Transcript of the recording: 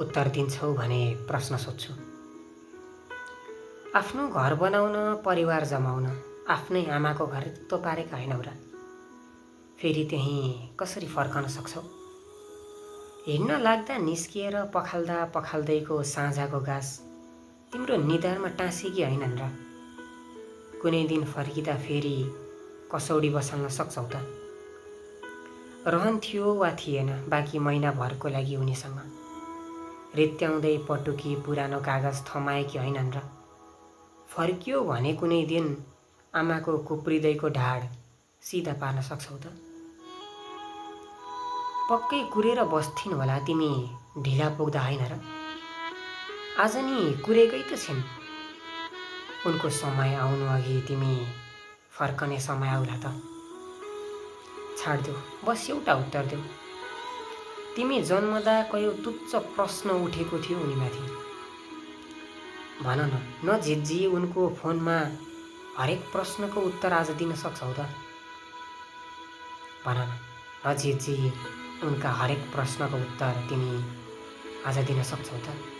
उत्तर दिन्छौ भने प्रश्न सोध्छु। आफ्नो घर बनाउन, परिवार जमाउन आफ्नै आमाको घर रित्तो पारेका होइनौ र? फेरि त्यहीँ कसरी फर्कन सक्छौ? हिँड्न लाग्दा निस्किएर पखाल्दा पखाल्दैको साँझको घाँस तिम्रो निधारमा टाँसेकी होइनन् र? कुनै दिन फर्किँदा फेरि कसौडी बसाल्न सक्छौ त? रहन्थ्यो वा थिएन बाँकी महिनाभरको लागि उनीसँग? रित्याउँदै पटुकी पुरानो कागज थमाएकी होइनन् र? फर्कियो भने कुनै दिन आमाको कुप्रिँदैको ढाड सिधा पार्न सक्छौ त? पक्कै कुरेर बस्थिन् होला तिमी ढिला पुग्दा होइन र? आज नि कुरेकै त छिन्। उनको समय आउनु अघि तिमी फर्कने समय आउला त? छाड्देऊ, बस एउटा उत्तर देऊ। तिमी जन्मदा कयो तुच्छ प्रश्न उठेको थियो उनीमाथि? भन न झिझी उनको फोनमा हरेक प्रश्नको उत्तर आज दिन सक्छौ त? भन न झिझी उनका हरेक प्रश्नको उत्तर तिमी आज दिन सक्छौ त?